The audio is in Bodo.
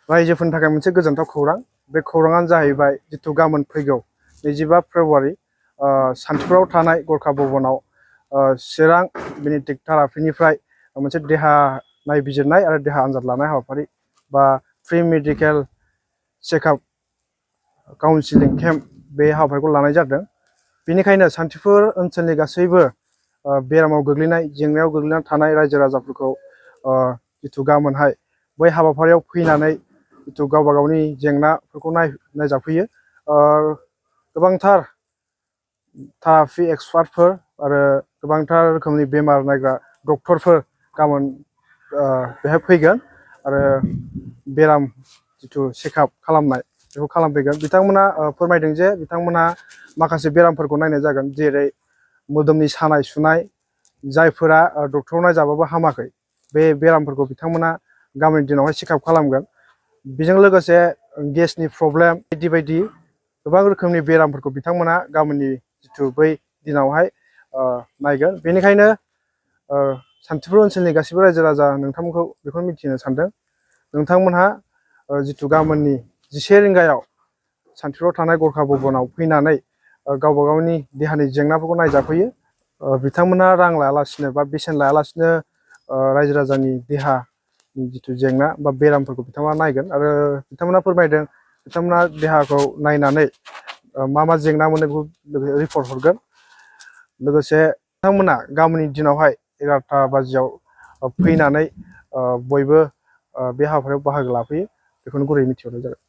रायजोफोरनि थाखाय मोनसे गोजोनथाव खौरां। बे खौराङानो जाहैबाय जितु गाबोन फैगौ 25 फेब्रुआरि सान्थिफुराव थानाय गरखा भवनाव चिरां बेनेडिक्ट थेरापिनिफ्राय मोनसे देहा नायबिजिरनाय आरो देहा आनजाद लानाय हाबाफारि बा free medical checkup counselling camp बे हाबाफारिखौ लानाय जादों। बेनिखायनो सान्थिफुर ओनसोलनि गासैबो बेरामाव गोग्लैनाय जेंनायाव गोग्लैनानै थानाय रायजो राजाफोरखौ जितु गाबोनहाय बै हाबाफारियाव फैनानै जितु गावबा गावनि जेंनाफोरखौ नायजाफैयो। गोबांथार थेरापि एक्सपार्टफोर आरो गोबांथार रोखोमनि बेमार नायग्रा डक्टरफोर गाबोन बेहाय फैगोन आरो बेराम जितु चेकआप खालामनाय बेखौ खालामफैगोन। बिथांमोना फोरमायदों जे बिथांमोना माखासे बेरामफोरखौ नायनाय जागोन, जेरै मोदोमनि सानाय सुनाय, जायफोरा डक्टराव नायजाबाबो हामाखै बे बेरामफोरखौ बिथांमोना गाबोननि दिनावहाय चेकआप खालामगोन। बेजों लोगोसे गेसनि प्रब्लेम बायदि बायदि गोबां रोखोमनि बेरामफोरखौ बिथांमोना गाबोननि जितु बै दिनावहाय नायगोन। बेनिखायनो सान्थिफुर ओनसोलनि गासैबो रायजो राजा नोंथांमोनखौ बेखौनो मिथिनो सानदों, नोंथांमोनहा जितु गाबोननि 10 रिंगायाव सान्थिफुराव थानाय गरखा भवनाव फैनानै गावबा गावनि देहानि जेंनाफोरखौ नायजाफैयो। बिथांमोना रां लायालासिनो बा बेसेन लायालासिनो रायजो राजानि देहानि जितु जेंना बा बेरामफोरखौ बिथांमोना नायगोन आरो बिथांमोना फोरमायदों बिथांमोना देहाखौ नायनानै मा मा जेंना मोनो बेखौ रिपर्ट हरगोन। लोगोसे बिथांमोना गाबोननि दिनावहाय 11टा बाजियाव फैनानै बयबो बे हाबाफारियाव बाहागो लाफैयो, बेखौनो गुरैयै मिथिहरनाय जाबाय।